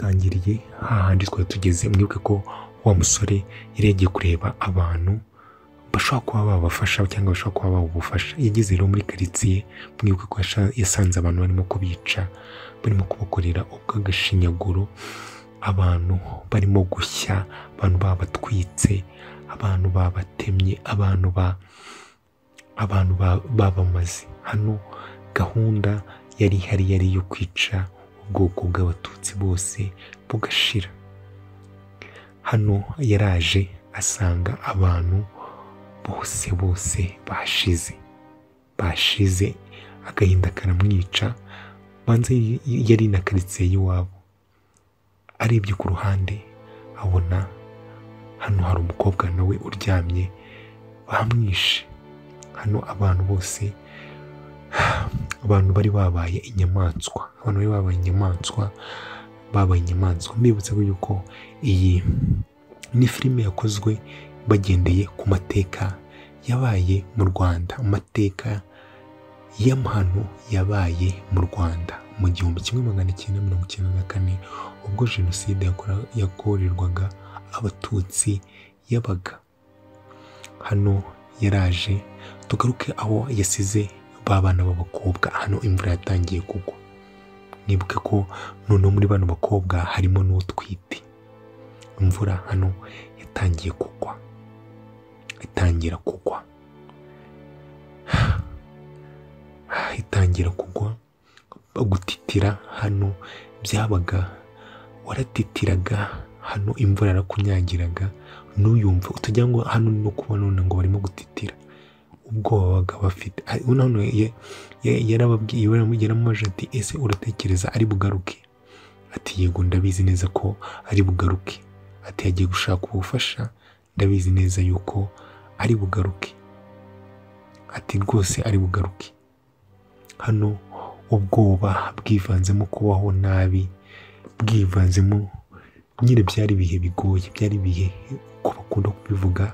Dutangiriye hahandi twari tugeze. Mwibuke ko wa musore yari yagiye kureba abantu bashobora kuba babafasha cyangwa bashobora kuba babufasha. Yageze rero muri karitsiye, mwibuke ko yasanze abantu barimo kubica, barimo kubakorera ubw'agashinyaguro, abantu barimo gushya, abantu babatwitse, abantu babatemye, abantu babamaze. Hano gahunda yari ihari yari iyo kwica ubwoko bw'Abatutsi bose bugashira. Hano yaraje asanga abantu bose bose bashize, bashize, agahinda karamwica. Banze yari na karitsiye y'iwabo. Arebye ku ruhande abona hano hari umukobwa nawe uryamye bamwishe. Hano abantu bose, abantu bari babaye inyamaswa, abantu bari babaye inyamaswa, babaye inyamaswa. Mbibutsa yuko iyi ni filime yakozwe bagendeye ku mateka yabaye mu Rwanda, amateka y'amahano yabaye mu Rwanda mu 1994 ubwo jenoside yakorerwaga Abatutsi yabaga. Hano yaraje, tugaruke aho yasize ba bana b'abakobwa. Hano imvura yatangiye kugwa. Mwibuke ko noneho muri bano bakobwa harimo n'utwite. Imvura hano yatangiye kugwa, itangira kugwa, itangira kugwa. Gutitira hano byabaga, waratitiraga hano imvura yarakunyagiraga ntuyumve, utajya ngo hano no kuba none ngo barimo gutitira, ubwoba babaga bafite. Hano yarababwiye, yaramubajije ati ese uratekereza ari bugaruke? Ati yego ndabizi neza ko ari bugaruke. Ati yagiye gushaka ubufasha, ndabizi neza yuko ari bugaruke. Ati rwose ari bugaruke. Hano ubwoba bwivanzemo kubaho nabi, bwivanzemo nyine byari ibihe bigoye, byari ibihe uko bakunda kubivuga,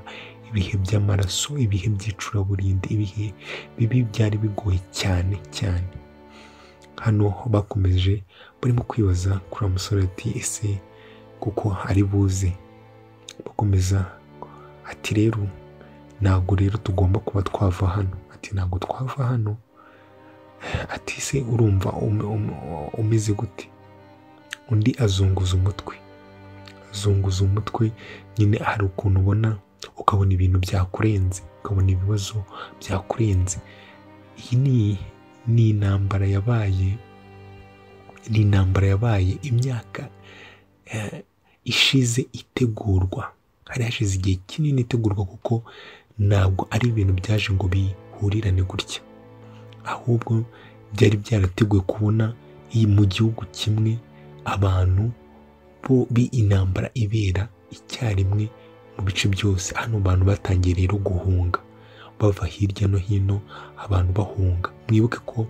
ibihe by'amaraso, ibihe by'icuraburindi, ibihe bibi byari bigoye cyane cyane. Hano bakomeje barimo kwibaza kuri wa musore ati ese kuko ari buze. Bakomeza ati rero ntabwo rero tugomba kuba twava hano. Ati ntabwo twava hano. Ati se urumva umeze gute? Undi azunguza umutwe, azunguza umutwe nyine. Hari ukuntu ubona ukabona ibintu byakurenze, ukabona ibibazo byakurenze. Iyi ni intambara yabaye, ni intambara yabaye imyaka ishize itegurwa. Hari hashize igihe kinini itegurwa, kuko ntabwo ari ibintu byaje ngo bihurirane gutya, ahubwo byari byarateguwe kubona iyi mu gihugu kimwe abantu bo intambara ibera icyarimwe mu bice byose. Hano abantu batangiye rero guhunga bava hirya no hino, abantu bahunga. Mwibuke ko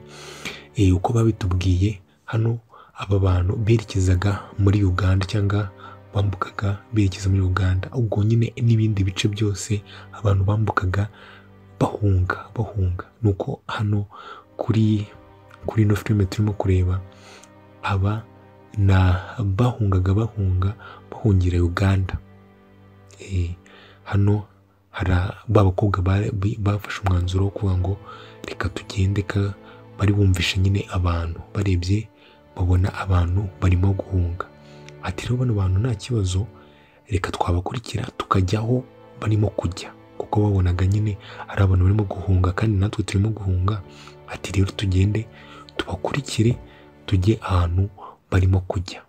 uko babitubwiye hano aba bantu berekezaga muri Uganda cyangwa bambukaga berekeza muri Uganda, ubwo nyine n'ibindi bice byose abantu bambukaga bahunga bahunga. Nuko hano kuri ino filime turimo kureba, aba na bahungaga bahunga bahungira Uganda. Hano hari ba bakobwa bafashe umwanzuro wo kuvuga ngo reka tugende, bari bumvishe nyine abantu barebye babona abantu barimo guhunga. Ati rero bano bantu nta kibazo, reka twabakurikira tukajyaho barimo kujya, kuko babonaga nyine ari abantu barimo guhunga kandi natwe turimo guhunga. Ati rero tugende tubakurikire tujye ahantu barimo kujya.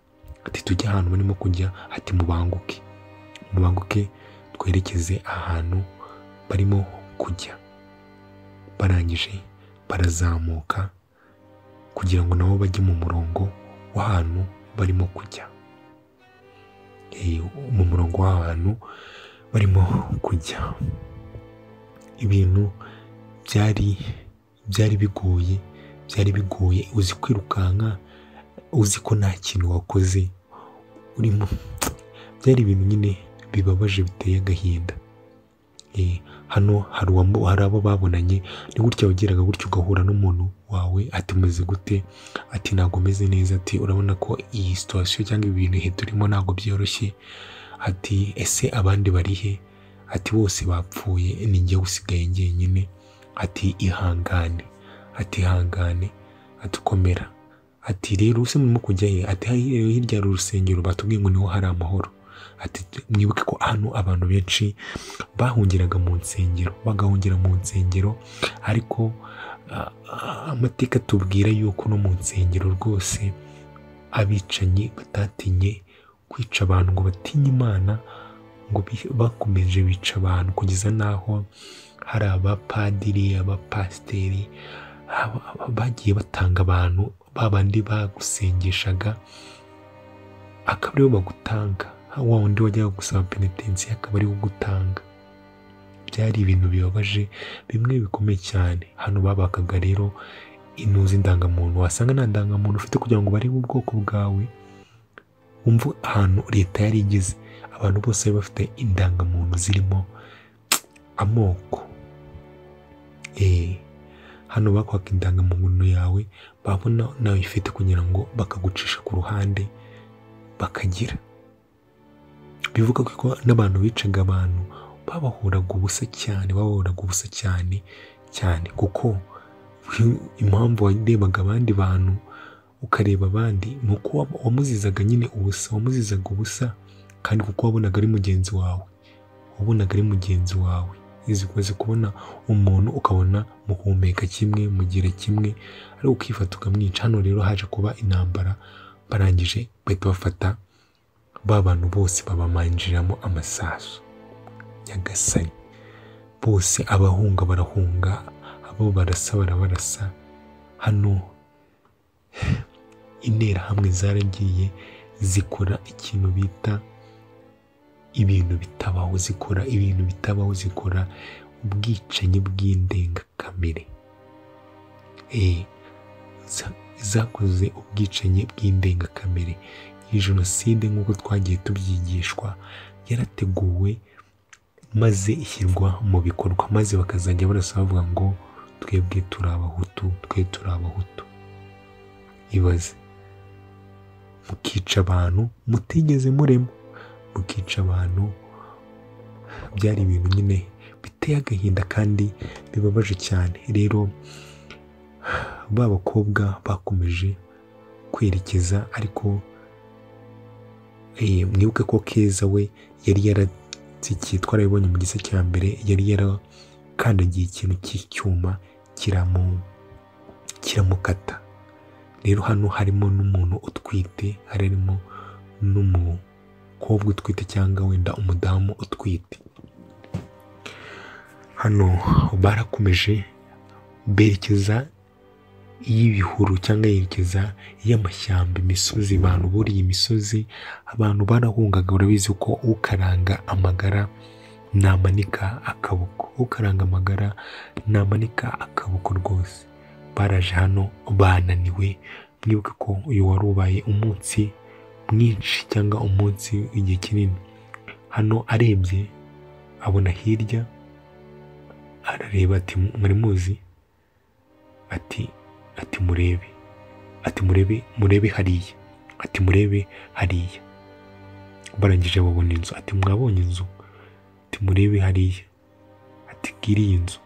Ati tujye ahantu barimo kujya. Ati mubanguke, mubanguke twerekeze ahantu barimo kujya. Barangije barazamuka kugira ngo nabo bajye mu murongo w'ahantu barimo kujya, mu murongo w'ahantu barimo kujya. Ibintu byari bigoye, byari bigoye. Uzi kwirukanka uzi ko nta kintu wakoze urimo, byari ibintu nyine bibabaje biteye agahinda. Hano hari abo babonanye, ni gutya wageraga gutya ugahura n'umuntu wawe, ati meze gute, ati ntabwo meze neza, ati urabona ko iyi situation cyangwa ibi bintu turimo ntabwo byoroshye, ati ese abandi bari he, ati bose bapfuye ni njye usigaye njyenyine, ati ihangane, ati ihangane, ati komera, ati rero use murimo kujya he, ati hirya hari urusengero batubwiye ngo niho hari amahoro. Ati mwibuke ko hano abantu benshi bahungiraga mu nsengero, bagahungira mu nsengero, ariko amateka tubwira yuko no mu nsengero rwose abicanyi batatinye kwica abantu ngo batinye Imana, ngo bakomeje bica abantu kugeza n'aho hari abapadiri, abapasiteri bagiye batanga abantu babandi bagusengeshaga akaba aribo bagutanga, wa wundi wajyaga gusaba penetensiya akaba ariwe ugutanga. Byari ibintu bibabaje bimwe bikomeye cyane. Hano babakaga rero inuzi indangamuntu, wasanga nta ndangamuntu ufite kugira ngo barebe ubwoko bwawe. Wumva ahantu leta yari igeze, abantu bose bari bafite indangamuntu zirimo amoko. Hano bakwaka indangamuntu yawe, babona nawe ifite kugira ngo bakagucisha ku ruhande bakagira. Bivuga ko n'abantu bicaga abantu babahuraga ubusa cyane, babahuraga ubusa cyane cyane, kuko impamvu warebaga abandi bantu ukareba abandi ni uko wamuzizaga nyine ubusa, wamuzizaga ubusa, kandi kuko wabonaga ari mugenzi wawe, wabonaga ari mugenzi wawe. Izi kubona umuntu ukabona muhumeka kimwe, mugira kimwe, ariko ukifata ukamwica. Hano rero haje kuba intambara, barangije bahita bafata ba bantu bose babamanjiramo amasasu. Nyagasani, bose abahunga barahunga, abo barasa barabarasa. Hano interahamwe zaragiye zikora ikintu bita ibintu bitabaho, zikora ibintu bitabaho, zikora ubwicanyi bw'indengakamere. Zakoze ubwicanyi bw'indengakamere. Iyi jenoside nk'uko twagiye tubyigishwa yarateguwe maze ishyirwa mu bikorwa, maze bakazajya barasa bavuga ngo twebwe turi abahutu, twe turi abahutu. Ibaze, mukica abantu mutigeze murema, mukica abantu. Byari ibintu nyine biteye agahinda kandi bibabaje cyane. Rero ba bakobwa bakomeje kwerekeza, ariko mwibuke ko Keza we yari yaratsikiye, twarabibonye mu gice cya mbere, yari yarakandagiye ikintu cy'icyuma kiramukata. Rero hano harimo n'umuntu utwite, harimo n'umukobwa utwite cyangwa wenda umudamu utwite. Hano barakomeje berekeza y'ibihuru cyangwa yerekeza y'amashyamba, imisozi, abantu buriye imisozi, abantu barahungaga. Urabizi ko ukaranga amagara namanika akaboko, ukaranga amagara namanika akaboko rwose. Baraje hano bananiwe. Mwibuke ko uyu wari ubaye umunsi mwinshi cyangwa umunsi igihe kinini. Hano arebye abona hirya, arareba ati mwari muzi, ati murebe, ati murebe, murebe hariya, ati murebe hariya. Barangije babona inzu, ati mwabonye inzu, ati murebe hariya, ati ngiriye inzu.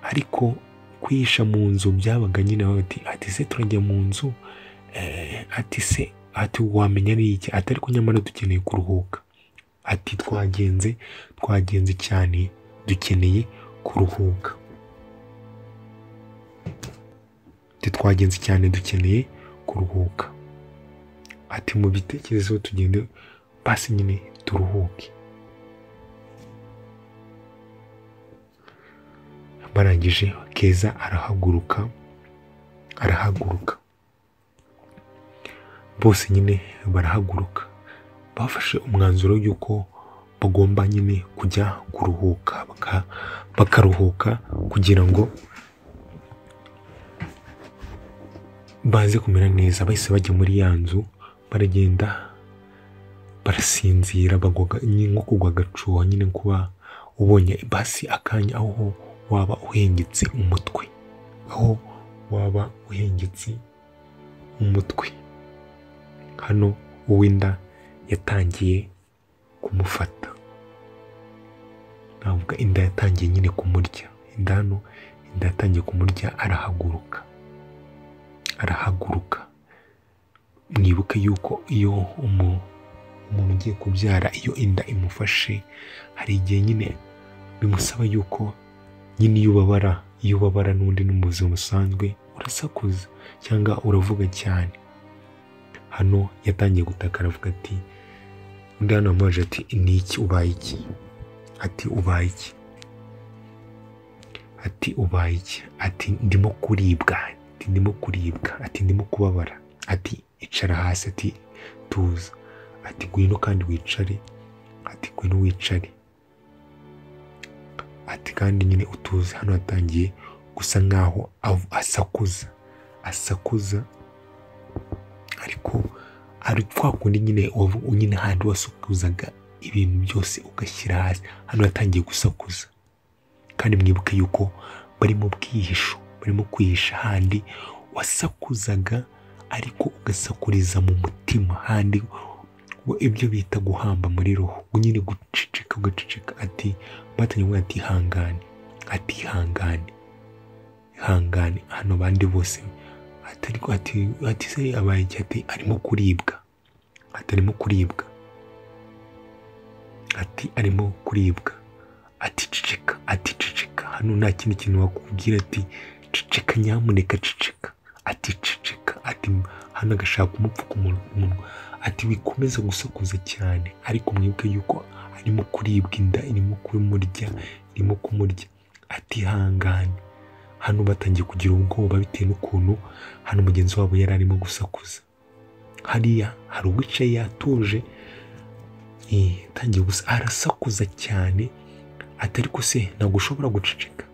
Ariko kwihisha mu nzu byabaga nyine, ati se turajya mu nzu, ati se, ati wamenya ari iki, ati ariko nyamara dukeneye kuruhuka, ati twagenze cyane, dukeneye kuruhuka, ati twagenze cyane, dukeneye kuruhuka, ati mu bitekerezo tugende basi nyine turuhuke. Barangije Keza arahaguruka, bose nyine barahaguruka, bafashe umwanzuro y'uko bagomba nyine kujya kuruhuka, bakaruhuka kugira ngo baze kumera neza. Bahise bajya muri ya nzu, baragenda barasinzira, bagwa nko kugwa agacuho nyine, kuba ubonye basi akanya aho waba uhengetse umutwe, aho waba uhengetse umutwe. Hano uw'inda yatangiye kumufata, navuga inda yatangiye nyine kumurya, inda hano inda yatangiye kumurya, arahaguruka, arahaguruka. Mwibuke yuko iyo umuntu ugiye kubyara, iyo inda imufashe, hari igihe nyine bimusaba yuko nyine iyo ubabara, iyo ubabara n'undi no mu buzima busanzwe urasakuza cyangwa uravuga cyane. Hano yatangiye gutaka, aravuga ati, undi hano yamubaje ati ni iki, ubaye iki? Ati ubaye iki? Ati ubaye iki? Ati ndimo kuribwa, ati ndimo kuribwa, ati ndimo kubabara, ati icara hasi, ati tuza, ati ngwino kandi wicare, ati ngwino wicare, ati kandi nyine utuze. Hano yatangiye gusa nkaho asakuza, asakuza, ariko ari kwa kundi nyine nyine handi wasakuzaga ibintu byose ugashyira hasi. Hano yatangiye gusakuza, kandi mwibuke yuko bari mu bwihisho, barimo kwihisha, handi wasakuzaga ariko ugasakuriza mu mutima, handi ibyo bita guhamba muri roho, nyine guceceka, ugaceceka. Ati batangiye kuvuga ati ihangane, ati ihangane, ihangane. Hano bandi bose ati ariko ati ati se abaye iki? Ati arimo kuribwa, ati arimo kuribwa, ati arimo kuribwa, ati ceceka, ati ceceka. Hano nta kindi kintu wakubwira, ati ceceka nyamuneka, ceceka, ati ceceka, ati hano agashaka kumupfuka umunwa, ati wikomeza gusakuza cyane. Ariko mwibuke yuko arimo kuribwa, inda irimo kumurya, irimo kumurya, ati ihangane. Hano batangiye kugira ubwoba bitewe n'ukuntu hano mugenzi wabo yari arimo gusakuza. Hariya hari uwicaye yatuje, atangiye gusa arasakuza cyane, ati ariko se ntabwo ushobora guceceka?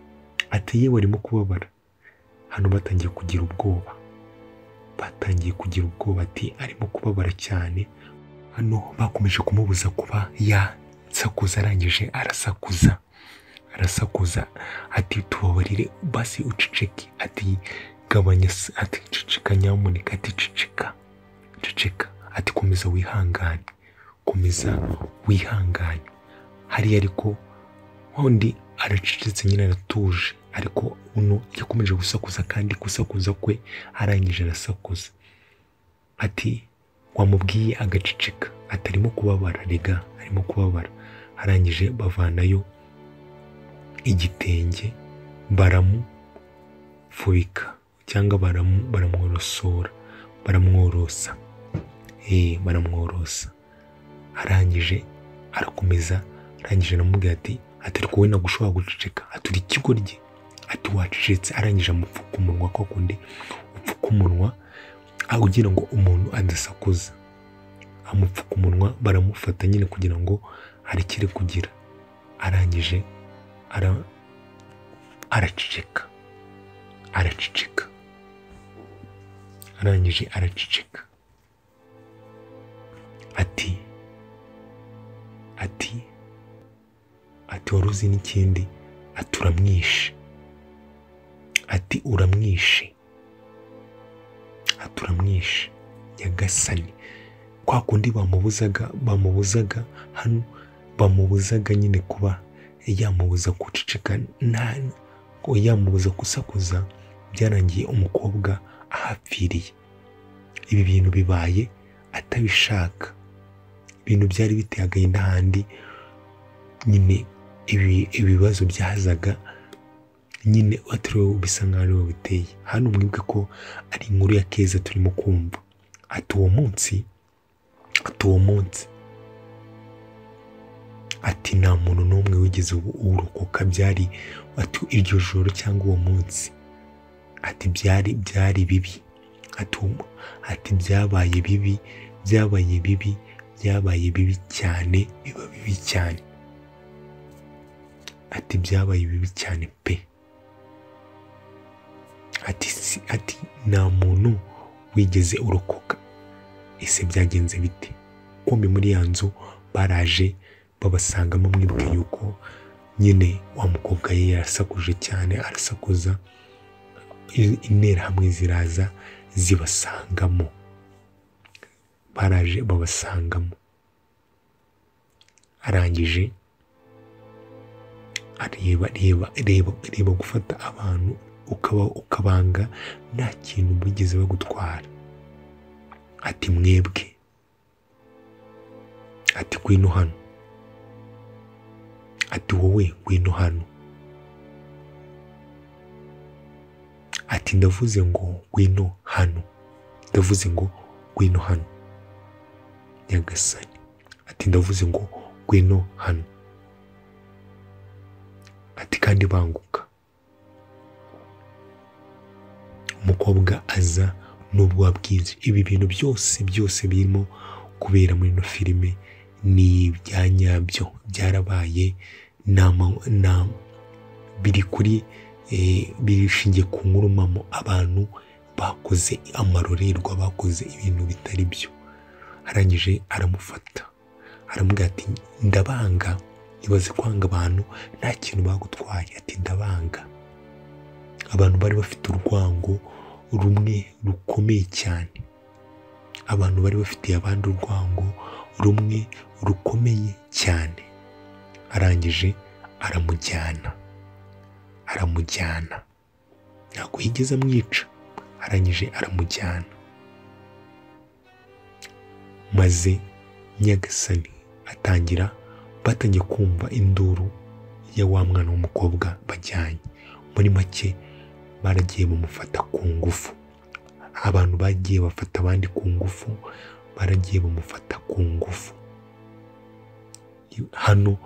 Ati yewe arimo kubabara. Hano batangiye kugira ubwoba, batangiye kugira ubwoba, ati arimo kubabara cyane. Hano bakomeje kumubuza kuba yasakuza, arangije arasakuza, arasakuza, ati tubabarire basi uceceke, ati gabanya, ati ceceka nyamuneka, ati ceceka, ceceka, ati komeza wihangane, komeza wihangane. Hariya ariko undi aracecetse nyine, aratuje, ariko uno yakomeje gusakuza, kandi gusakuza kwe arangije arasakuza, ati wamubwiye agaceceka, ati arimo kubabara, rega arimo kubabara. Arangije bavanayo igitenge baramufubika cyangwa baramworosora, baramworosa, baramworosa. Arangije arakomeza, arangije aramubwira ati ati ariko wowe ntabwo ushobora guceceka, ati uri ikigoryi, ati wacecetse. Arangije amupfuka umunwa, kwa kundi upfuka umunwa kugira ngo umuntu adasakuza, amupfuka umunwa, baramufata nyine kugira ngo arekere kugira. Arangije araceceka, araceceka, arangije araceceka, ati ati ati wari uzi n'ikindi? Ati uramwishe, ati uramwishe, ati uramwishe nyagasani. Kwa kundi bamubuzaga, bamubuzaga hano, bamubuzaga nyine kuba yamubuza guceceka, yamubuza gusakuza, byarangiye umukobwa ahapfiriye. Ibi bintu bibaye atabishaka, ibintu byari biteye agahinda. Handi nyine ibibazo byazaga nyine atariwe bisa nkaho ariwe biteye. Hano mwibuke ko ari inkuru ya Keza turimo kumva. Ati uwo munsi, ati uwo munsi, ati nta muntu n'umwe wigeze urokoka, byari ati iryo joro cyangwa uwo munsi, ati byari byari bibi, ati byabaye bibi, byabaye bibi, byabaye bibi cyane, biba bibi cyane, ati byabaye bibi cyane pe, ati nta muntu wigeze urokoka. Ese byagenze bite? Kumbi muri ya nzu baraje babasangamo, mwibuke yuko Nyine wa mukobwa ye yarasakuje cyane, arasakuza, interahamwe ziraza zibasangamo, baraje babasangamo. Arangije areba reba reba reba gufata abantu ukabanga nta kintu bigeze bagutwara. Ati mwebwe, ati ngwino hano, ati wowe ngwino hano, ati ndavuze ngo ngwino hano, ndavuze ngo ngwino hano Nyagasani, ati ndavuze ngo ngwino hano, ati kandi banguka. Umukobwa aza n'ubwoba bwinshi. Ibi bintu byose byose birimo kubera muri ino filime ni ibya nyabyo, byarabaye, biri kuri bishingiye ku nkuru mpamo. Abantu bakoze amarorerwa, bakoze ibintu bitari byo. Arangije aramufata aramubwira ati ndabanga. Ibaze kwanga abantu nta kintu bagutwaye. Ati ndabanga. Abantu bari bafite urwango rumwe rukomeye cyane, abantu bari bafitiye abandi urwango rumwe rukomeye cyane. Arangije aramujyana, aramujyana, ntabwo yigeze amwica, arangije aramujyana. Maze Nyagasani atangira, batangiye kumva induru ya wa mwana w'umukobwa bajyanye. Muri make baragiye bamufata ku ngufu, abantu bagiye bafata abandi ku ngufu, baragiye bamufata ku ngufu. Hano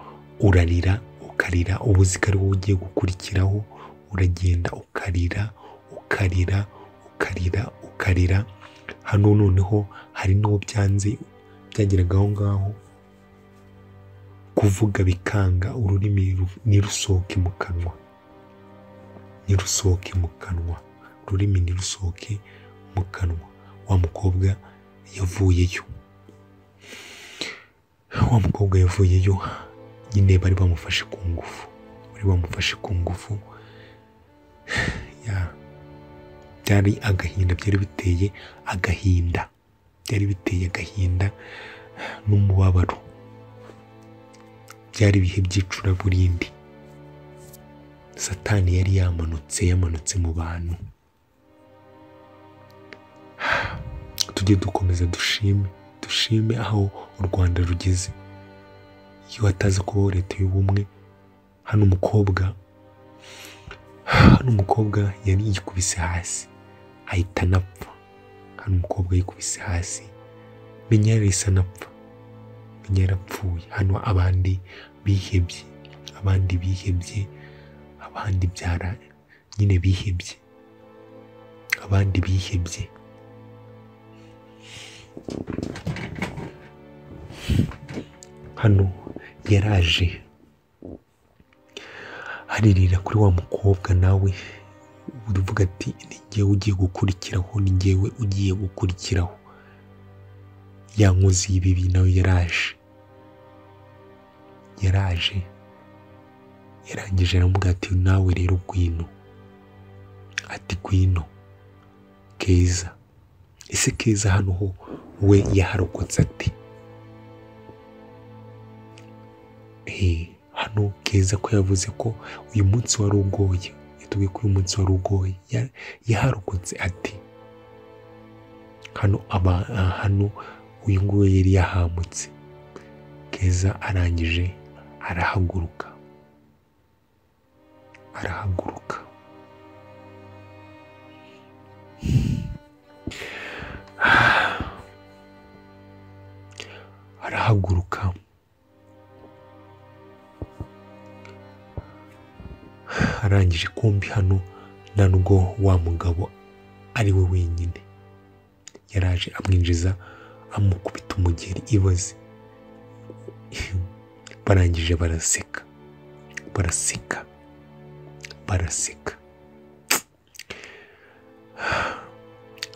urarira ukarira, ubuzi ko ari wowe ugiye gukurikiraho, uragenda ukarira ukarira ukarira ukarira. Hano noneho hari n'uwo byanze, byageraga aho ngaho kuvuga bikanga, ururimi ntirusohoke mu kanwa, ntirusohoke mu kanwa, ururimi ntirusohoke mu kanwa. Wa mukobwa yavuyeyo, wa mukobwa yavuyeyo nyine bari bamufashe ku ngufu, bari bamufashe ku ngufu. Byari agahinda, byari biteye agahinda, byari biteye agahinda n'umubabaro. Byari ibihe by'icuraburindi. Satani yari yamanutse, yamanutse mu bantu. Tujye dukomeza dushime, dushime aho u Rwanda rugeze. Iyo hataza kubaho leta y'ubumwe, hano umukobwa, hano umukobwa yari yikubise hasi ahita anapfa. Hano umukobwa yikubise hasi, menya yarahise anapfa, menya yarapfuye. Hano abandi bihebye, abandi bihebye, abandi byara nyine bihebye, abandi bihebye. Hano yaraje aririra kuri wa mukobwa, nawe uvuga ati ni njyewe ugiye gukurikiraho, ni njyewe ugiye gukurikiraho. Ya nkozi y'ibibi nawe yaraje, yaraje, yarangije aramubwira ati nawe rero ngwino, ati ngwino Keza. Ese Keza hano ho we yaharokotse ati? Hano Keza ko yavuze ko uyu munsi wari ugoye, yatubwiye ko uyu munsi wari ugoye, yaharokotse ati? Hano hano uyu nguyu yari yahamutse. Keza arangije arahaguruka, arahaguruka. Arahaguruka arangije kumbi hano nta nubwo wa mugabo ari we wenyine, yaraje amwinjiza amukubita umugeri. Ibaze, barangije baraseka, baraseka, baraseka.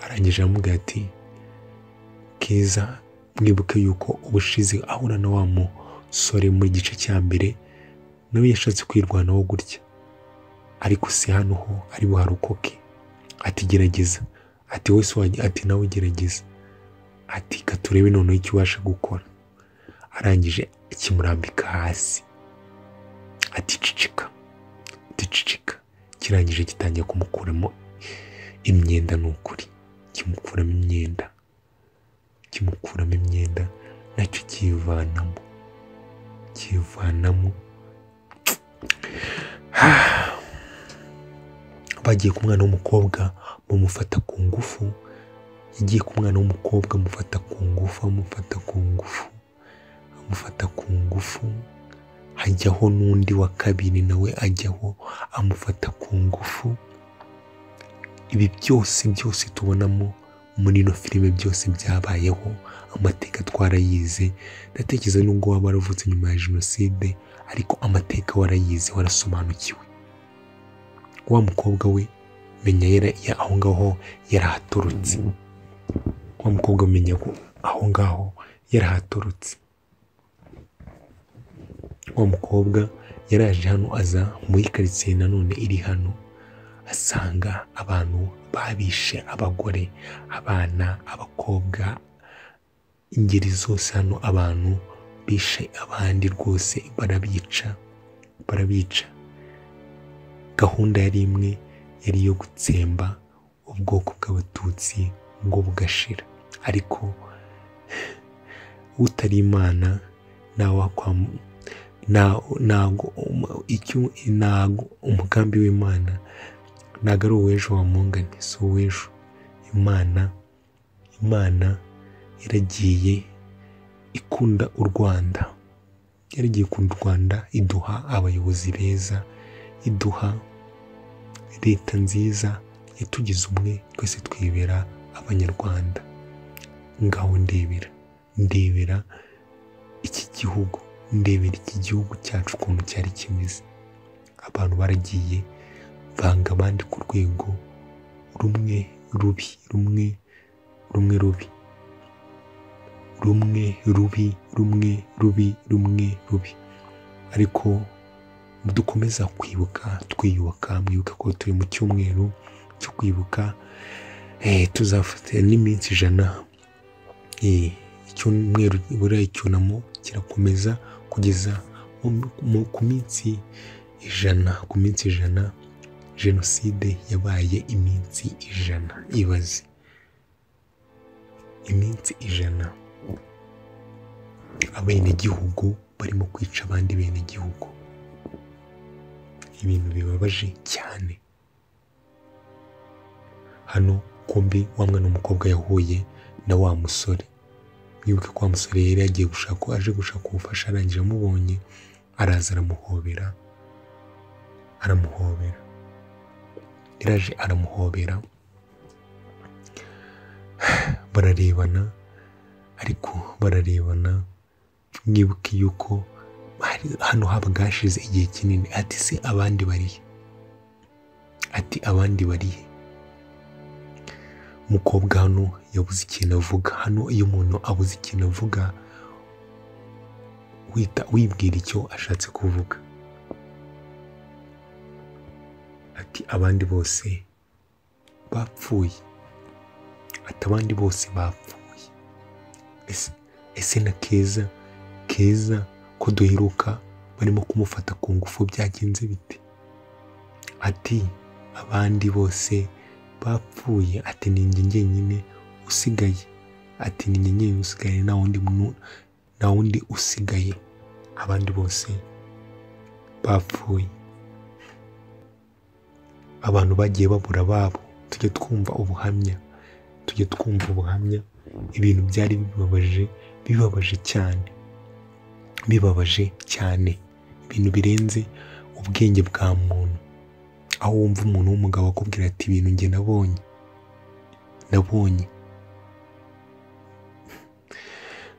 Arangije aramubwira ati Keza, mwibuke yuko ubushize ahura na wa musore mu gice cya mbere, Nawe yashatse kwirwanaho gutya, ariko si hano ho ari buharokoke. Ati gerageza, ati wese wajya, ati nawe gerageza, ati katurebe noneho icyo ubasha gukora. Arangije kimurambika hasi, ati cicika, ati cicika. Kirangije gitangiye kumukuramo imyenda, ni ukuri kimukuramo imyenda, kimukuramo imyenda, nacyo kivanamo, kivanamo. Bagiye ku mwana w'umukobwa bamufata ku ngufu, yagiye ku mwana w'umukobwa amufata ku ngufu, amufata ku ngufu, amufata ku ngufu. Hajyaho n'undi wa kabiri nawe ajyaho amufata ku ngufu. Ibi byose byose tubonamo muri ino filime byose byabayeho, amateka twarayize. Ndatekereza nubwo waba waravutse nyuma ya jenoside, ariko amateka warayize, warasobanukiwe. Wa mukobwa we menya aho ngaho yarahatorotse, wa mukobwa menya ko aho ngaho yarahatorotse. Wa mukobwa yaraje hano aza muri karitsiye nanone iri hano, asanga abantu babishe, abagore, abana, abakobwa, ingeri zose hano abantu bishe abandi rwose, barabica, barabica. Gahunda yari imwe, yari iyo gutsemba ubwoko bw'Abatutsi ngo bugashira. Ariko utari Imana ntago umugambi w'Imana ntago ari uw'ejo wa mungane, si uw'ejo. Imana yaragiye ikunda u Rwanda, yaragiye ikunda u Rwanda, iduha abayobozi beza, iduha leta nziza, yatugize umwe, twese twibera Abanyarwanda. Ngaho ndebera, ndebera iki gihugu, ndebera iki gihugu cyacu ukuntu cyari kimeze. Abantu baragiye banga abandi ku rwego rumwe rubi, rumwe rumwe rubi, rumwe rubi, rumwe rubi, rumwe rubi. Ariko dukomeza kwibuka, twiyubaka. Mwibuka ko turi mu cyumweru cyo kwibuka, tuzafata n'iminsi 100. Icyumweru buriya icyunamo kirakomeza kugeza ku minsi 100. Ku minsi 100 jenoside yabaye iminsi 100. Ibaze iminsi 100 abenegihugu barimo kwica abandi benegihugu. Ibintu bibabaje cyane. Hano kumbi wa mwana w'umukobwa yahuye na wa musore. Mwibuke ko wa musore yari yagiye gushaka, aje gushaka ubufasha, arangije amubonye araza aramuhobera, aramuhobera, yaraje aramuhobera, bararebana, ariko bararebana. Mwibuke yuko hano habaga hashize igihe kinini. Ati se abandi barihe? Ati abandi barihe? Umukobwa hano yabuze ikintu avuga. Hano iyo umuntu abuze ikintu avuga, wita wibwira icyo ashatse kuvuga. Ati abandi bose bapfuye, ati abandi bose bapfuye. Ese na Keza, Keza ko duheruka barimo kumufata ku ngufu byagenze bite? Ati abandi bose bapfuye, ati ni njye njyenyine usigaye, ati ni njye njyenyine usigaye, nta wundi muntu, nta wundi usigaye, abandi bose bapfuye. Abantu bagiye babura ababo. Tujye twumva ubuhamya, tujye twumva ubuhamya. Ibintu byari bibabaje, bibabaje cyane, bibabaje cyane, ibintu birenze ubwenge bwa muntu. Aho wumva umuntu w'umugabo akubwira ati ibintu njye nabonye, nabonye,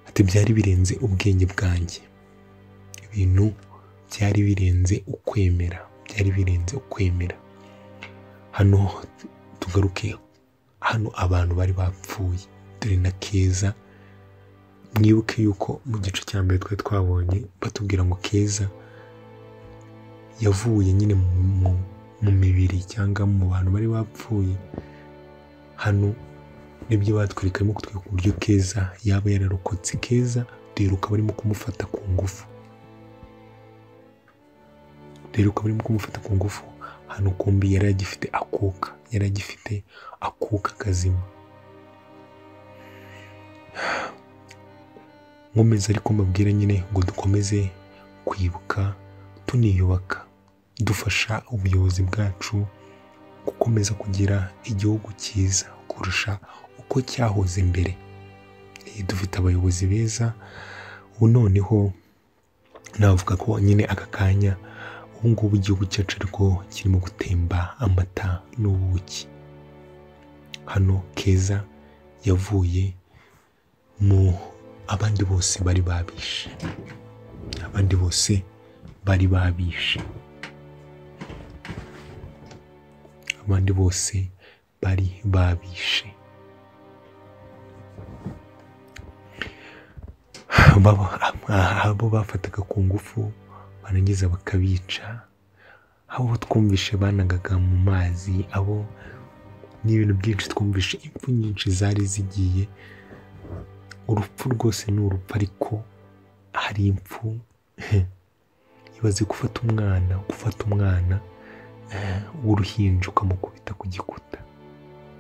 ati byari birenze ubwenge bwanjye, ibintu byari birenze ukwemera, byari birenze ukwemera. Hano tugaruke, hano abantu bari bapfuye. Dore na Keza, mwibuke yuko mu gice cya mbere twari twabonye batubwira ngo Keza yavuye nyine mu mibiri cyangwa mu bantu bari bapfuye. Hano nibyo batwereka, arimo kutwereka uburyo Keza yaba yararokotse. Keza duheruka barimo kumufata ku ngufu, duheruka barimo kumufata ku ngufu. Hano kumbi yari agifite akuka, yari agifite akuka kazima. Nkomeza ariko mbabwira nyine ngo dukomeze kwibuka tuniyubaka, dufasha ubuyobozi bwacu gukomeza kugira igihugu cyiza kurusha uko cyahoze mbere. Dufite abayobozi beza ubu, noneho navuga ko nyine aka kanya ubu ngubu igihugu cyacu ariko kirimo gutemba amata n'ubuki. Hano Keza yavuye mu abandi bose bari babishe, abandi bose bari babishe, abandi bose bari babishe. Abo bafataga ku ngufu barangiza bakabica, abo twumvishe banagaga mu mazi, abo n'ibintu byinshi twumvishe, impfu nyinshi zari zigiye. Urupfu rwose ni urupfu, ariko hari impfu ibaze gufata umwana, gufata umwana w'uruhinja ukamukubita ku gikuta,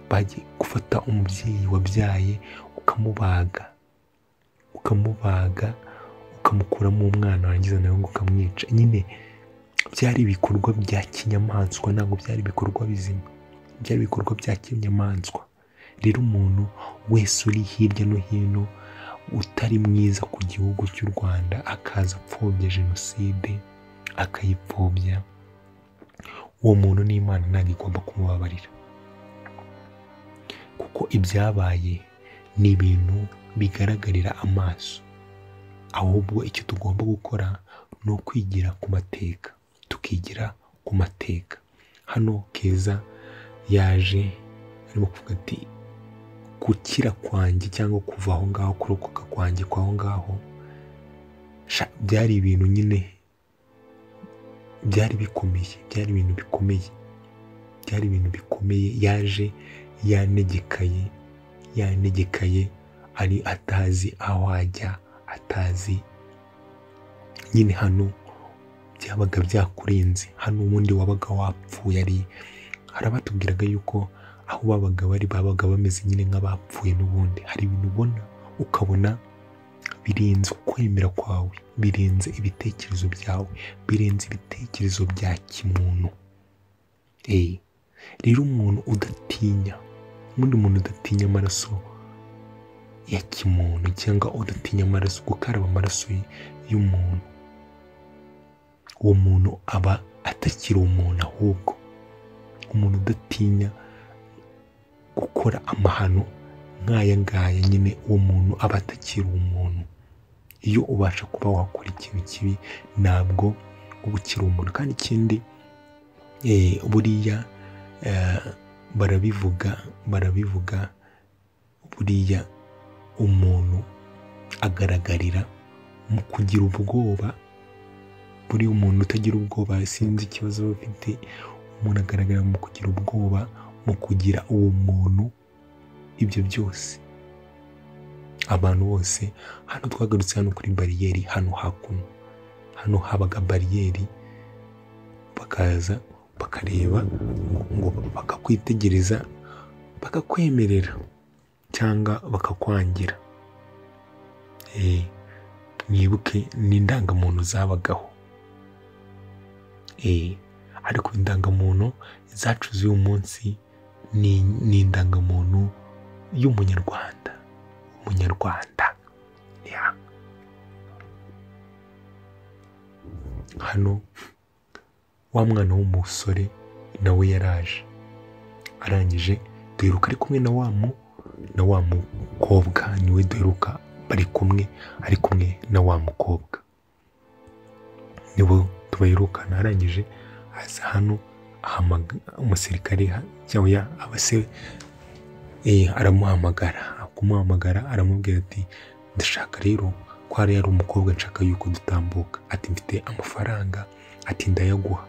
bagiye gufata umubyeyi wabyaye ukamubaga, ukamubaga ukamukuramo umwana warangiza nawe ngo ukamwica. Nyine byari ibikorwa bya kinyamaswa, ntabwo byari ibikorwa bizima, byari ibikorwa bya kinyamaswa. Rero umuntu wese uri hirya no hino utari mwiza ku gihugu cy'u Rwanda akaza apfobya jenoside akayipfobya, uwo muntu n'Imana ntabwo igomba kumubabarira, kuko ibyabaye ni ibintu bigaragarira amaso. Ahubwo icyo tugomba gukora ni ukwigira ku mateka, tukigira ku mateka. Hano Keza yaje arimo kuvuga ati gukira kwanjye cyangwa kuva aho ngaho, kurokoka kwanjye kwaho ngaho, byari ibintu nyine byari bikomeye, byari ibintu bikomeye, byari ibintu bikomeye. Yaje yanegekaye, yanegekaye, ari atazi aho ajya, atazi nyine. Hano byabaga byakurenze, hano ubundi wabaga wapfuye. Ari harabatubwiraga yuko aho babaga bari babaga bameze nyine nk'abapfuye n'ubundi. Hari ibintu ubona ukabona birenze ukwemera kwawe, birenze ibitekerezo byawe, birenze ibitekerezo bya kimuntu. Rero umuntu udatinya, ubundi umuntu udatinya amaraso ya kimuntu cyangwa udatinya amaraso, gukaraba amaraso y'umuntu, uwo muntu aba atakiri umuntu. Ahubwo umuntu udatinya gukora amahano nk'aya ngaya nyine, uwo muntu aba atakiri umuntu. Iyo ubasha kuba wakora ikintu kibi ntabwo uba ukiri umuntu. Kandi ikindi buriya barabivuga buriya umuntu agaragarira mu kugira ubwoba. Buriya umuntu utagira ubwoba sinzi ikibazo bafite, umuntu agaragara mu kugira ubwoba, mu kugira uwo muntu ibyo byose. Abantu bose hano twagarutse hano kuri bariyeri, hano hakuno hano habaga bariyeri, bakaza bakareba ngo bakakwitegereza, bakakwemerera cyangwa bakakwangira. Mwibuke n'indangamuntu zabagaho, ariko indangamuntu zacu z'uyu munsi ni indangamuntu y'umunyarwanda, umunyarwanda. Hano wa mwana w'umusore nawe yaraje, arangije duheruka ari kumwe na wa mukobwa, niwe duheruka bari kumwe, ari kumwe na wa mukobwa nibo tubaherukana. Arangije aza hano umusirikare cyangwa abase aramuhamagara, kumuhamagara aramubwira ati ndashaka rero ko hari umukobwa nshaka yuko dutambuka, ati mfite amafaranga Ati ndayaguha,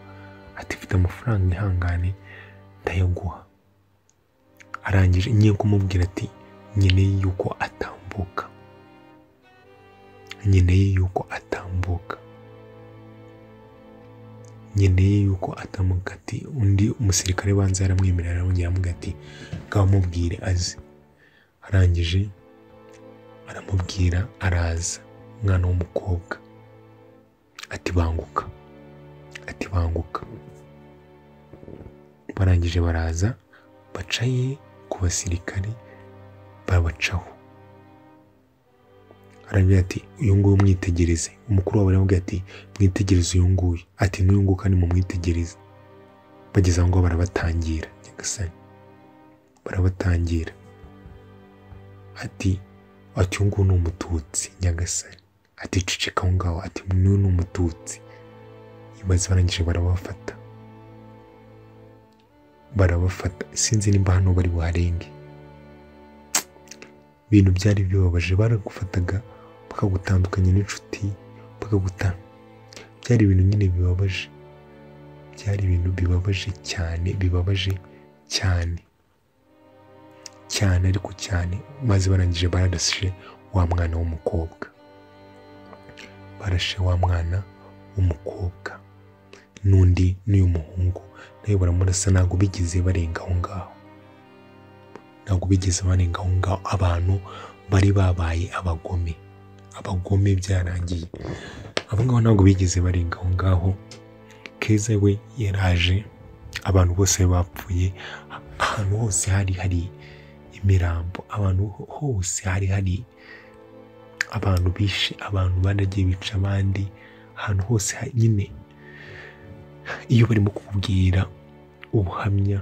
ati mfite amafaranga ihangane ndayaguha. Arangije ngiye kumubwira ati nkeneye yuko atambuka, nkeneye yuko atambuka, nkeneye yuko atambuka. Ati undi umusirikare banza yaramwemerera, arongera aramubwira ati ngaho mubwire aze. Arangije aramubwira araza, umwana w'umukobwa. Ati banguka, ati banguka. Barangije baraza bacaye ku basirikare babacaho. Arabwira ati uyu nguyu mwitegereze. Umukuru wabo aramubwira ati mwitegereze uyu nguyu, ati n'uyu nguyu kandi mumwitegereze. Bageze aho ngaho barabatangira, nyagasani barabatangira. Ati uyu nguyu ni umututsi, nyagasani. Ati ceceka aho ngaho, ati n'uyu ni umututsi. Ibaze barangije barabafata, barabafata. Sinzi nimba hano bari buharenge. Ibintu byari bibabaje, baragufataga bakagutandukanya n'inshuti, bakaguta. Byari ibintu nyine bibabaje, byari ibintu bibabaje cyane, bibabaje cyane cyane, ariko cyane. Maze barangije bararashe wa mwana w'umukobwa, barashe wa mwana w'umukobwa n'undi n'uyu muhungu nawe baramurasa. Ntabwo bigeze barenga aho ngaho, ntabwo bigeze barenga aho ngaho. Abantu bari babaye abagome, abagome byarangiye. Abo ngabo ntabwo bigeze barenga aho ngaho. Keza we yaraje, abantu bose bapfuye, ahantu hose hari hari imirambo, abantu hose hari hari abantu bishe, abantu banagiye bica abandi, ahantu hose nyine. Iyo barimo kukubwira ubuhamya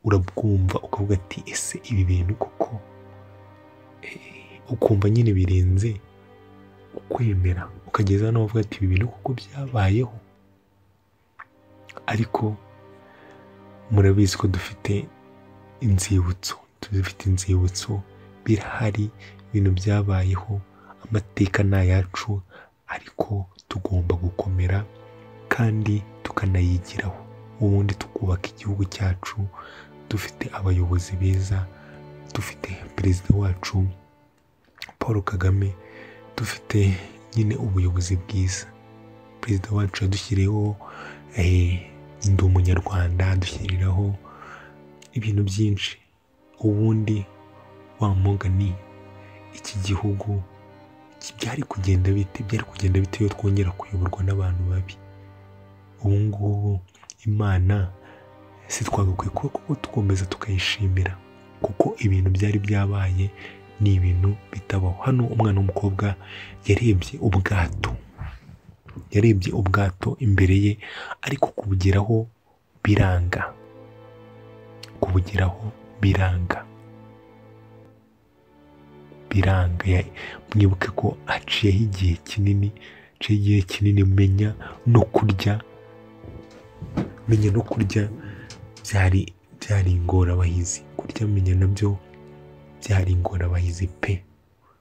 urabwumva ukavuga ati ese ibi bintu koko, ukumva nyine birenze ukwemera, ukageza n'aho uvuga ati ibi bintu koko byabayeho. Ariko murabizi ko dufite inzibutso, dufite inzibutso, birahari, ibintu byabayeho, amateka ni ayacu, ariko tugomba gukomera kandi tukanayigiraho, ubundi tukubaka igihugu cyacu dufite abayobozi beza, dufite perezida wacu Paul Kagame, dufite nyine ubuyobozi bwiza. Perezida wacu yadushyiriyeho Ndi Umunyarwanda, adushyiriraho ibintu byinshi. Ubundi wa mugani iki gihugu byari kugenda bite, byari kugenda bite iyo twongera kuyoborwa n'abantu babi? Ubu ngubu Imana si twagakwiye kuba dukomeza tukayishimira, kuko ibintu byari byabaye ni ibintu bitabaho. Hano umwana w'umukobwa yarebye ubwato, yarebye ubwato imbere ye, ariko kubugeraho biranga, kubugeraho biranga, biranga. Mwibuke ko haciyeho igihe kinini, haciyeho igihe kinini, menya no kurya, menya no kurya byari ingorabahizi. Kurya menya nabyo byari ingorabahizi pe,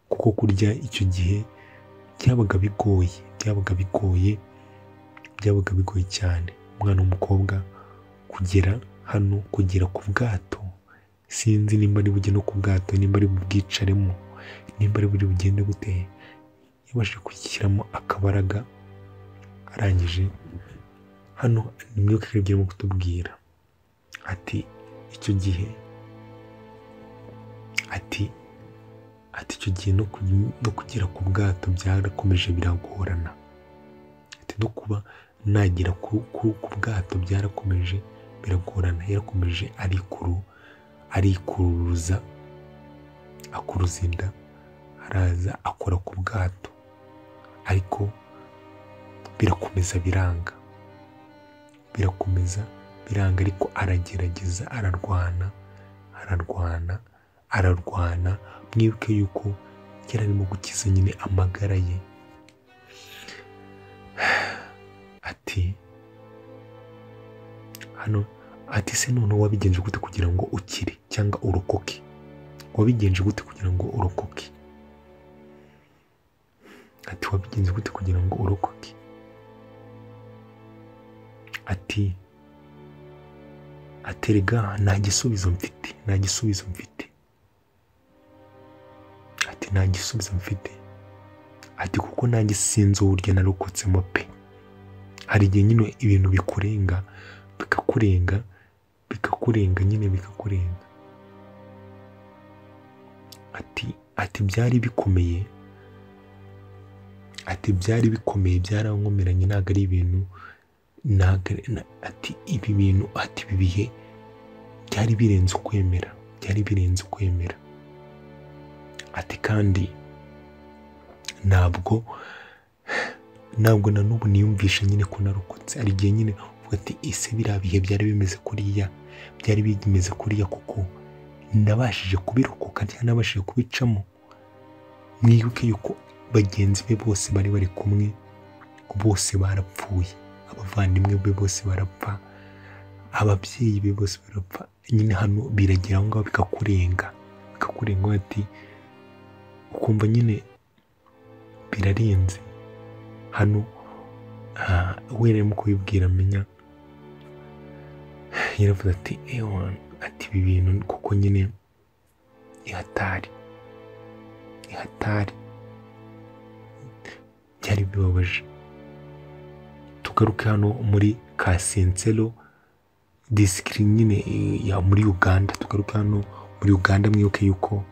kuko kurya icyo gihe byabaga bigoye, byabaga bigoye, byabaga bigoye cyane. Umwana w'umukobwa kugera hano, kugera ku bwato, sinzi nimba ari bujye no ku bwato, nimba ari bubwicaremo, nimba ari buri bugende gute. Yabashije gushyiramo akabaraga. Arangije hano nimwibuke ibyo arimo kutubwira, ati icyo gihe, ati icyo gihe no kugera ku bwato byarakomeje biragorana, ati no kuba nagera ku bwato byarakomeje biragorana. Yarakomeje arikuruza, akuruza inda, araza akora ku bwato, ariko birakomeza biranga, birakomeza biranga. Ariko aragerageza, ararwana, ararwana, ararwana. Mwibuke yuko yari arimo gukiza nyine amagara ye. Ati hano ati se none wabigenje gute kugira ngo ukire cyangwa urokoke? Wabigenje gute kugira ngo urokoke? Ati wabigenje gute kugira ngo urokoke? Ati aterega nta gisubizo mfite, nta gisubizo mfite. Ati nta gisubizo mfite. Ati kuko nanjye sinzi uburyo narokotsemo pe. Hari igihe nyine ibintu bikurenga, bikakurenga, bikakurenga nyine bikakurenga. Ati byari bikomeye. Ati byari bikomeye, byarankomeranye, ntabwo ari ibintu, ati ibi bintu, ati ibi bihe byari birenze ukwemera, byari birenze ukwemera. Ati kandi ntabwo na n'ubu niyumvisha nyine ko narokotse. Hari igihe nyine uvuga ati ese biriya bihe byari bimeze kuriya, byari bimeze kuriya kuko nabashije kubirokoka cyangwa nabashije kubicamo. Mwibuke yuko bagenzi be bose bari bari kumwe bose barapfuye, abavandimwe be bose barapfa, ababyeyi be bose barapfa. Nyine hano biragera aho ngaho bikakurenga, bikakurenga ati ukumva nyine birarenze. Hano we arimo kubibwira amenya, yaravuze ati ewa, ati ibi bintu kuko nyine ihatari, ihatari, byari bibabaje. Tugaruke hano muri Kasensero district nyine ya muri Uganda. Tugaruke hano muri Uganda, mwibuke yuko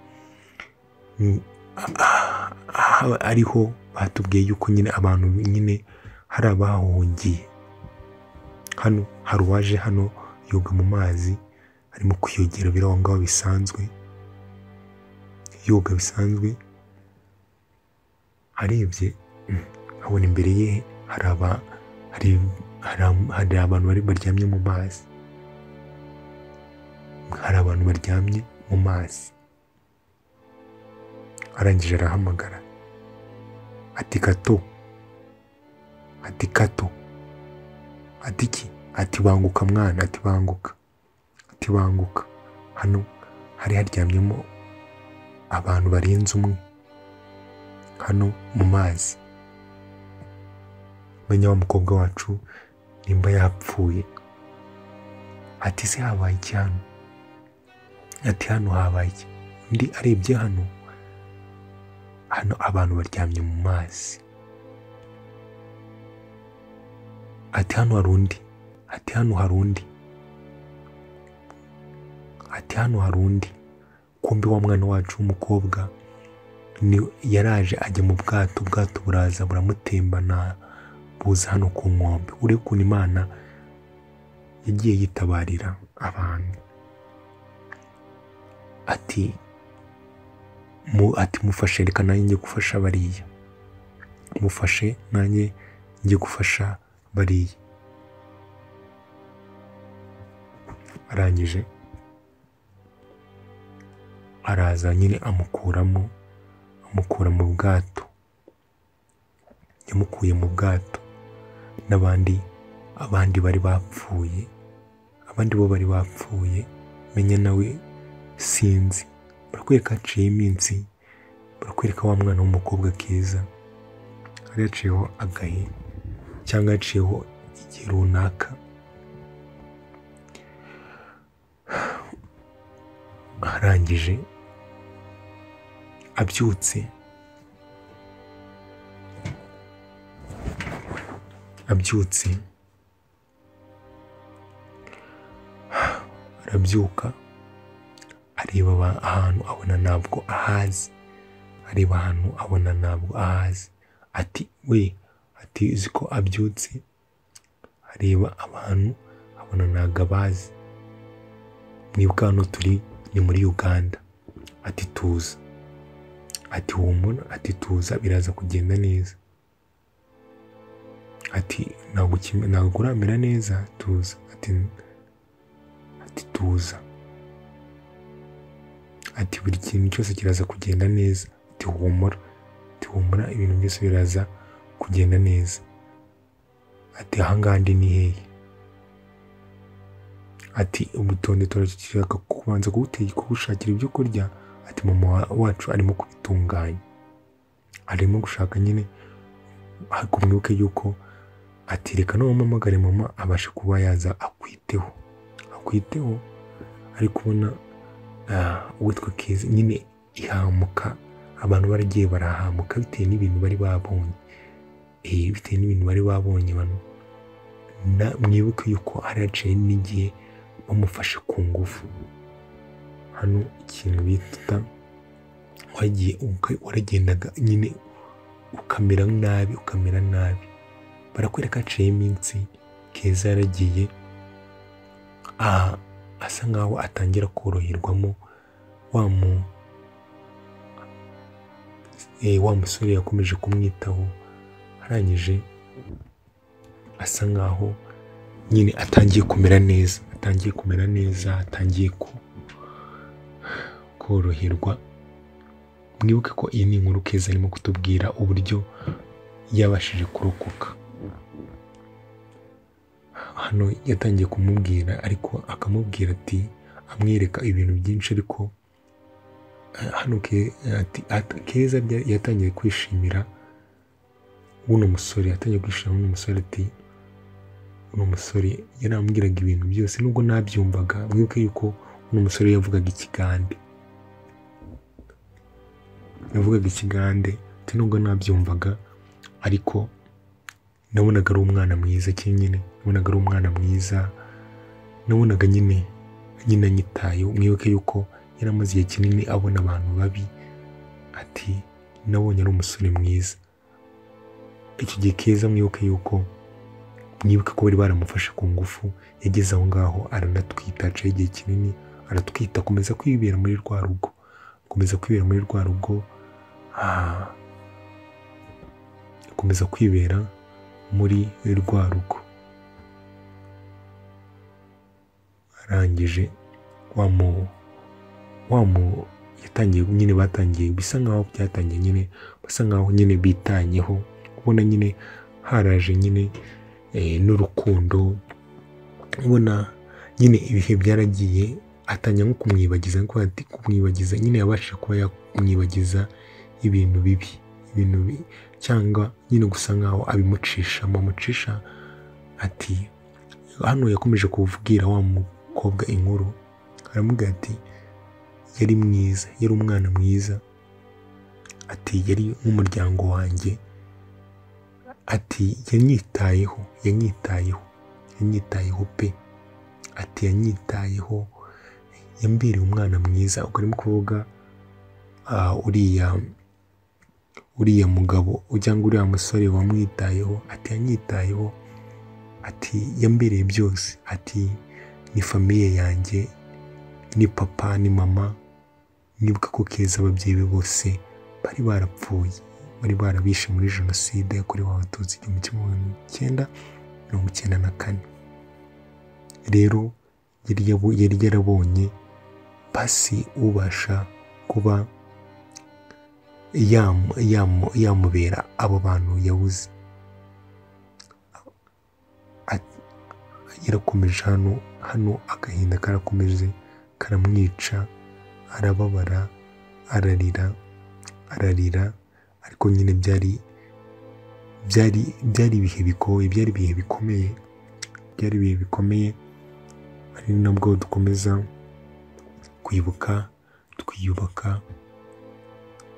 ariho batubwiye yuko nyine abantu nyine hari abahungiye. Hano hari uwaje hano yoga mu mazi, arimo kwiyogera biri aho ngaho bisanzwe, yoga bisanzwe. Arebye abona imbere ye hari abantu bari baryamye mu mazi, hari abantu baryamye mu mazi. Arangije arahamagara ati kato, ati kato, ati iki, ati banguka mwana, ati banguka, ati banguka. Hano hari haryamyemo abantu barenze umwe hano mu mazi. Menya wa mukobwa wacu nimba yapfuye. Ati se habaye iki hano? Ati hano habaye iki? Undi arebye hano, hano abantu baryamye mu mazi. Ati hano hari undi, ati hano hari undi, ati hano hari undi. Kumbe wa mwana wacu w'umukobwa ni yaraje ajya mu bwato, ubwato buraza buramutembana buza hano ku nkombe. Urebe ukuntu Imana yagiye yitabarira abantu. Ati ati mufashe, reka nanjye njye gufasha bariya, mufashe nanjye njye gufasha bariya. Arangije araza nyine amukuramo, amukura mu bwato, yamukuye mu bwato n'abandi, abandi bari bapfuye, abandi bo bari bapfuye. Menya nawe sinzi. Barakwereka haciye iminsi, barakwereka wa mwana w'umukobwa keza hari haciyeho agahe cyangwa haciyeho igihe runaka. Arangije abyutse, abyutse arabyuka, areba ahantu abona ntabwo ahazi, areba ahantu abona ntabwo ahazi. Ati we, ati uzi ko abyutse, areba abantu abona ntabwo abazi. Mwibuka hano turi ni muri Uganda. Ati tuza, ati humura, ati tuza biraza kugenda neza. Ati ntabwo uramera neza, tuza. Ati tuza, ati buri kintu cyose kiraza kugenda neza. Ati humura, ati humura, ibintu byose biraza kugenda neza. Ati ahangaha ndi ni hehe? Ati ubutonde turashaka kubanza kugushakira ibyo kurya. Ati mama wacu arimo kubitunganya, arimo gushaka nyine. Ariko mwibuke yuko Ati reka n'uwampamagare mama abashe kuba yaza akwiteho. Ari kubona uwitwa Keza nyine ihamuka, abantu baragiye barahamuka bitewe n'ibintu bari babonye. Bitewe n'ibintu bari babonye bano. Mwibuke yuko hari haciye n'igihe bamufashe ku ngufu. Hano ikintu bita wagiye waragendaga nyine ukamera nabi. Barakwereka haciye iminsi Keza yaragiye asa nkaho atangira koroherwamo wa musore yakomeje kumwitaho, arangije asa nkaho nyine atangiye kumera neza, atangiye koroherwa. Mwibuke ko iyi ni inkuru Keza arimo kutubwira uburyo yabashije kurokoka. Hano yatangiye kumubwira, ariko akamubwira ati amwereka ibintu byinshi, ariko hano Keza yatangiye kwishimira uno musore, ati uno musore yarambwiraga ibintu byose nubwo nabyumvaga. Mwibuke yuko uno musore yavugaga ikigande, ati nubwo nabyumvaga ariko nabonaga ari umwana mwiza nyine, nabonaga nyine anyitayeho. Mwibuke yuko yaramaze igihe kinini abona abantu babi, ati nabonye ari umusore mwiza. Icyo gihe Keza mwibuke yuko ko bari baramufashe ku ngufu, yageze aho ngaho aranatwita, acaye igihe kinini aratwita, akomeza kwibera muri rwa rugo, akomeza kwibera muri rwa rugo. Arangije yatangiye nyine, batangiye bisa nkaho byatangiye nyine, basa nkaho nyine bitanyeho, ubona nyine haraje nyine n'urukundo, ubona nyine ibihe byaragiye, atangira nko kumwibagiza, kumwibagiza nyine yabashije kuba yakumwibagiza ibintu bibi, cyangwa nyine gusa nkaho abimucisha, amucisha. Ati hano yakomeje kuvugira wa mukobwa inkuru, aramubwira ati yari mwiza, yari umwana mwiza, ati yari nk'umuryango wanjye, ati yanyitayeho pe, ati yanyitayeho, yambereye umwana mwiza. Ubwo arimo kuvuga uriya mugabo cyangwa uriya musore wamwitayeho, ati yanyitayeho, ati yambereye byose, ati ni famiye yanjye, ni papa ni mama. Nibuka ko Keza ababyeyi be bose bari barapfuye, bari barabishe muri jenoside yakorewe Abatutsi 1994. Rero yari yarabonye basi ubasha kuba yamubera abo bantu yabuze. Yarakomeje hano agahinda karakomeje karamwica, arababara, ararira, ariko nyine byari ibihe bigoye, byari ibihe bikomeye. Ari nabwo dukomeza kwibuka twiyubaka,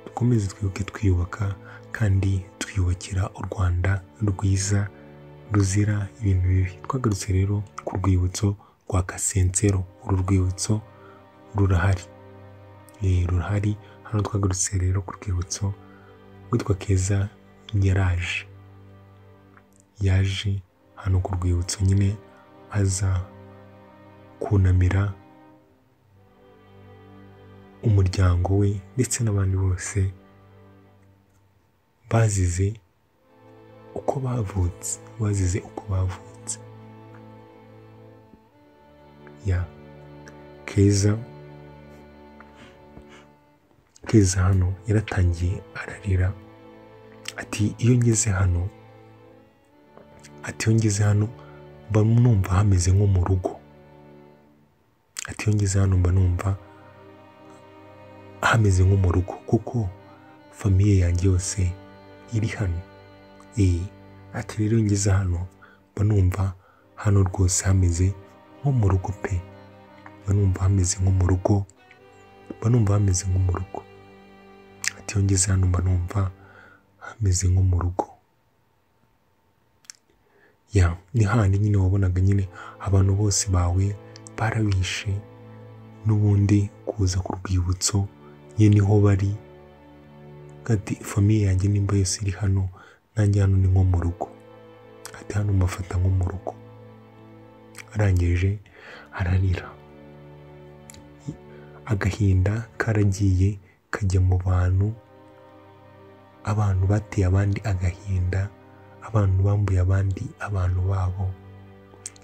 dukomeze twibuke twiyubaka, kandi twiyubakira u Rwanda rwiza ruzira ibintu bibi. Twagarutse rero ku rwibutso rwa Kasensero. Uru rwibutso rurahari, rurahari. Hano twagarutse rero ku rwibutso witwa Keza yaraje, yaje hano ku rwibutso nyine aza kunamira umuryango we ndetse n'abandi bose bazize uko bavutse, ya Keza hano yaratangiye ararira, ati iyo ngeze hano, mba numva hameze nko mu rugo, ati iyo ngeze hano mba numva hameze nko mu rugo kuko famiye yanjye yose iri hano. Ati rero ngeze hano Mba numva hano rwose hameze nko mu rugo pe, mba numva hameze nko mu rugo, mba numva hameze nko mu rugo. Ati iyo ngeze hano mba numva hameze nko mu rugo. Ya ni handi nyine wabonaga nyine abantu bose bawe barabishe, n'ubundi kuza ku rwibutso nyine niho bari. Ati famiye yanjye nimba yose iri hano, nanjye hano ni nko mu rugo. Ati hano mbafata nko mu rugo. Arangije ararira, agahinda karagiye kajya mu bantu, abantu bateye abandi agahinda, abantu bambuye abandi abantu babo.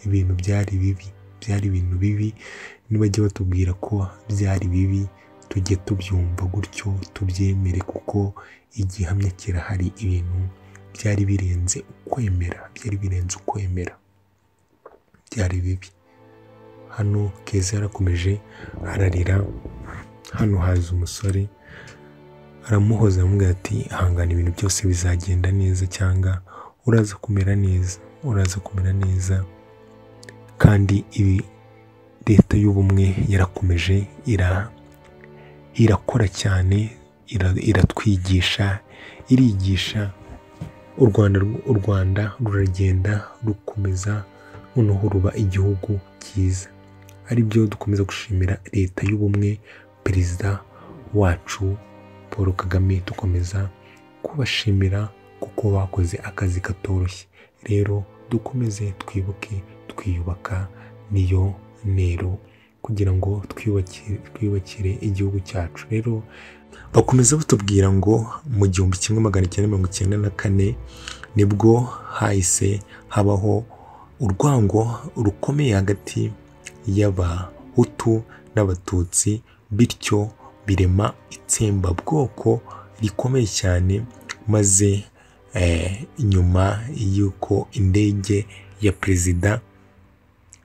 Ibintu byari bibi, byari ibintu bibi. Nibajya batubwira ko byari bibi tujye tubyumva gutyo, tubyemere, kuko igihamya kirahari. Ibintu byari birenze ukwemera, byari birenze ukwemera, byari bibi. Hano Keza yarakomeje ararira. Hano haza umusore aramuhoza, aramubwira ati hangana, ibintu byose bizagenda neza, cyangwa uraza kumera neza, uraza kumera neza. Kandi ibi leta y'ubumwe yarakomeje irakora cyane, iratwigisha, irigisha. U Rwanda ruragenda rukomeza, noneho ruba igihugu cyiza. Aribyo dukomeza gushimira leta y'ubumwe, perezida wacu Paul Kagame, dukomeza kubashimira kuko bakoze akazi katoroshye. Rero dukomeze twibuke twiyubaka, niyo ntero kugira ngo twiyubakire igihugu cyacu. Rero bakomeza batubwira ngo mu 1994 nibwo hahise habaho urwango rukomeye hagati y'Abahutu n'Abatutsi, bityo birema itsembabwoko rikomeye cyane. Maze nyuma y'uko indege ya perezida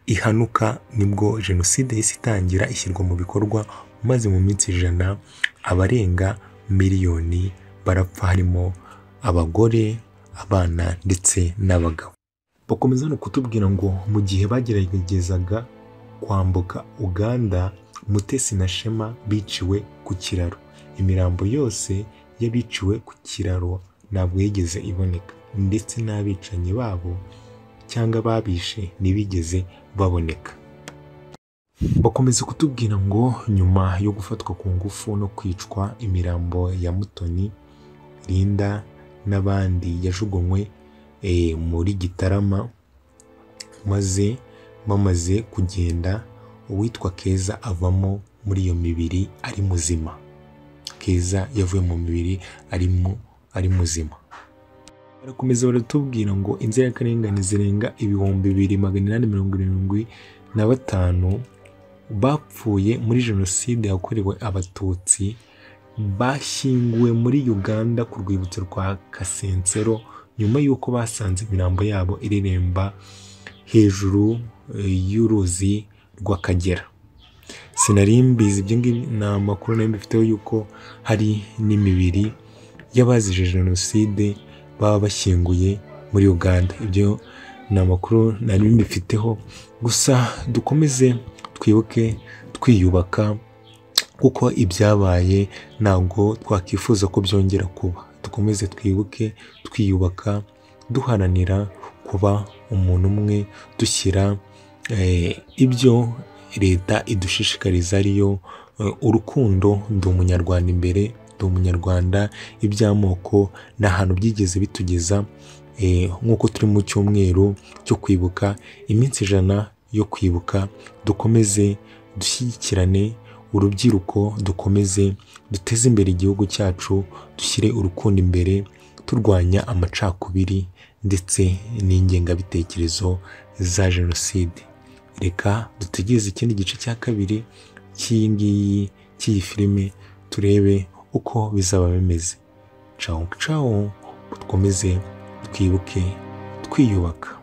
ihanuka, nibwo jenoside yahise itangira ishyirwa mu bikorwa, maze mu minsi 100 abarenga miliyoni barapfa, harimo abagore, abana ndetse n'abagabo. Bakomeza no kutubwira ngo mu gihe bageragezaga kwambuka Uganda, Mutesi na Shema biciwe ku kiraro. Imirambo yose y'abiciwe ku kiraro ntabwo yigeze iboneka, ndetse n'abicanyi babo cyangwa babishe ntibigeze baboneka. Bakomeza kutubwira ngo nyuma yo gufatwa ku ngufu no kwicwa, imirambo ya Mutoni, Linda n'abandi yajugunywe muri Gitarama, maze bamaze kugenda uwitwa Keza avamo muri iyo mibiri ari muzima. Keza yavuye mu mibiri ari muzima. Barakomeza baratubwira ngo inzirakarengane zirenga 2875 bapfuye muri jenoside yakorewe Abatutsi bashyinguwe muri Uganda ku rwibutso rwa Kasensero, nyuma y'uko basanze imirambo yabo ireremba hejuru y'uruzi rw'Akagera. Sinari mbizi ibyo ngibyo, ni amakuru nari mbifiteho yuko hari n'imibiri y'abazize jenoside baba bashyinguye muri Uganda. Ibyo ni amakuru nari mbifiteho. Gusa dukomeze twibuke twiyubaka, kuko ibyabaye ntabwo twakifuza ko byongera kuba. Dukomeze twibuke twiyubaka, duharanira kuba umuntu umwe, dushyira ibyo leta idushishikariza ariyo urukundo, ndi umunyarwanda imbere, ndi umunyarwanda. Iby'amoko ni ahantu byigeze bitugeza, nk'uko turi mu cyumweru cyo kwibuka, iminsi 100 yo kwibuka, dukomeze dushyigikirane urubyiruko, dukomeze duteze imbere igihugu cyacu, dushyire urukundo imbere, turwanya amacakubiri ndetse n'ingengabitekerezo za jenoside. Reka dutegereze ikindi gice cya kabiri cy'iyi ngiyi cy'iyi filime, turebe uko bizaba bimeze. Ciao ciao, dukomeze twibuke twiyubaka.